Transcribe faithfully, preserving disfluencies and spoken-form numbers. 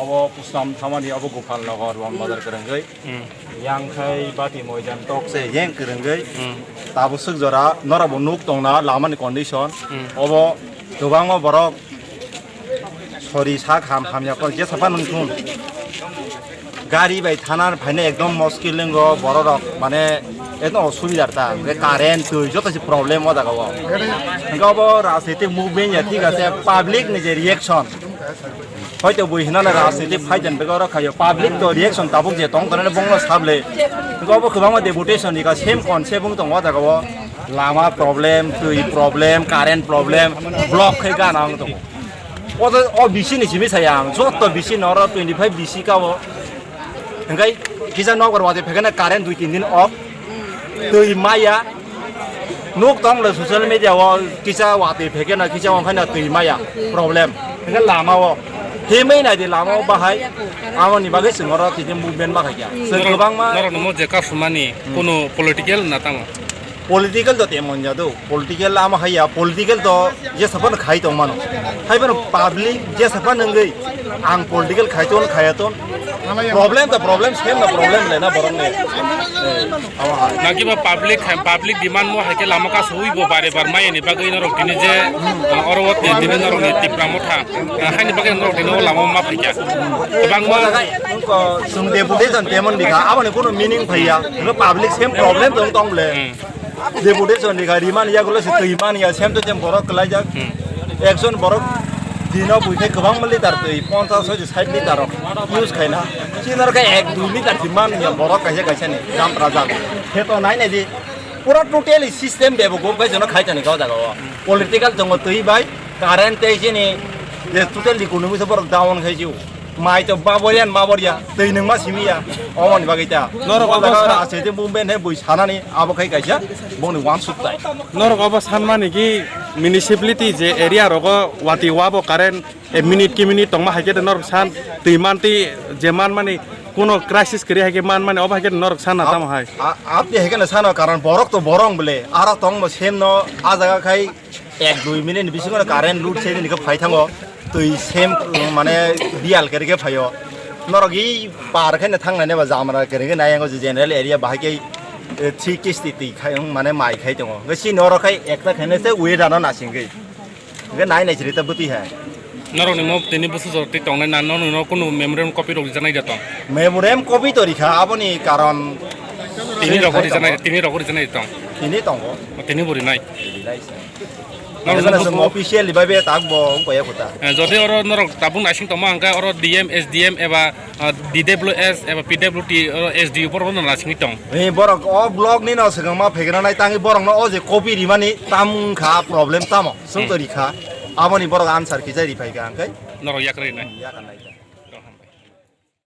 Obo Pustam Thamani, obo Gopal Nagar, Ruan Bazar kwrwngwi. Hmm. Yang khai Bati Moidan tok se yang kwrwngwi. Hmm. Tabuk swk jora norok bo nuk tongna lamani condition. Hmm. Obo kwbangma borok sori sak ham hamya kok jesa phano wngthun. Gari bai thana phaina ekdom moskil wngo borok rok, mane ekdom osubidar ta. Hwnkhe current twi joto se problem o jaga o. Hwnkhe obo rajnitik movement ya thik ase, public ni je reaction. Hoito bui hinana rajniti phaidan bego oro khayo. Public to reaction tabuk je tong tonane bongno sable. Go bo kwbangma deputation ni ka same concept wng tongo o jaga o. Lama problem, twi problem, current problem, block khai gana wng tongo. O to, o bisi ni simi saya ang. Joto bisi noro twenty five bisi ka o. Hingkai kisa nokbar wati phekena current dui tin din off. Twi maya. Nuk tong le social media o kisa watwi phekena kisa onkhaina twi maya problem. Hingke lama o. Himwi nai di lama o bahai. Amoni bagwi chwng oro tini movement ma khaikya. Chwng kwbangma norok nungmo je kasumani Hmm. Kuno political na tamo? Political to temon jado. Political ama haiya. Political to jesa phano khai tong mano. Hai phano public jesa phano wngwi ang political khai ton khaya ton. Problem to problem, same no problem le na borok ni. Eh, ama hai. Naki ba public, public demand mo hai ke lama ka sui bo bare bar mai ni bagwi norok tini je, uh, oro wo tini norok ni Tipra Motha, uh, hai ni bagwi norok tini o lama ma phai kya. Bang ma. Ko sung deputation temon dikha, abo ni kuno meaning phaiya. No public same problem tong tong le. Hmm. Deputation ni gari man ya gulo se twi man ya sem to sem borok kwlai jak. Hmm. Ekjon borok dino buikhe kwbangma litar twi ponchash hoi sait litar rok use khaina. Chini rok ek dui litar si man ya borok kaisa kaisa ni jam prajak. Khe to nai nai di pura totally system bebo go bai jono khai tani go jaga o. Political tongo twi bai current tei chini je total economy se borok down khai jiu. Mai to baborian baboria, twi nungma simiya, omoni bagwi ta. Norok obo sa- Rajniti movement he bui sanani, abo khai kaisa, boni wansuk tai. Norok obo sanmani ki municipality je area rogo wati wabo current, e minute ki minute tongma hai khe norok san, twi man twi je man mani, kuno crisis kwrwi hai khe man mani, obo hai khe norok sana tamo hai. A-, a-, aboni hai khe no sano karon borok to borong bole, aro tong bo sem no, a jaga khai, Ek dui minute ni bisingo current load se nini khe phai thango. Twi sem, mane, biyal kere khe phaio. Norok i par khe thang nai ba jamra kere khe nai ango general area bahai khe, eh, three kisti twi khai, mane, mai khai tongo. Hwnkhe si norok khai ekta khaina se weather no nasing khe. Hwnkhe nai nai chiri ta bwtwi hai. Norok ni mo tini busu jor twi tongnai na, no, no, no, kunu memorandum copy rok rijaknai da tong? Memorandum copy to rikha, aboni karon tini rok rijaknai, tini rok rijaknai tong. Tini tongo. Tini bo rinai. Rinai se. Norok Abo no chwng officially bai be tak bo wng paya kota. Eh, jodi oro norok tabuk naising tongma hwnkhe oro D M, S D M eba, ah, D W S eba P W T oro S D O borok no naisingwi tong. Ni borok o block ni no swkang ma phegena nai tangi borok no o je copy rimani tam wngkha problem tamo. Swng to Hmm. rikha. Aboni borok answer kisa riphai kha hwnkhe. Norok yakrwi nai. Yakarnai ta.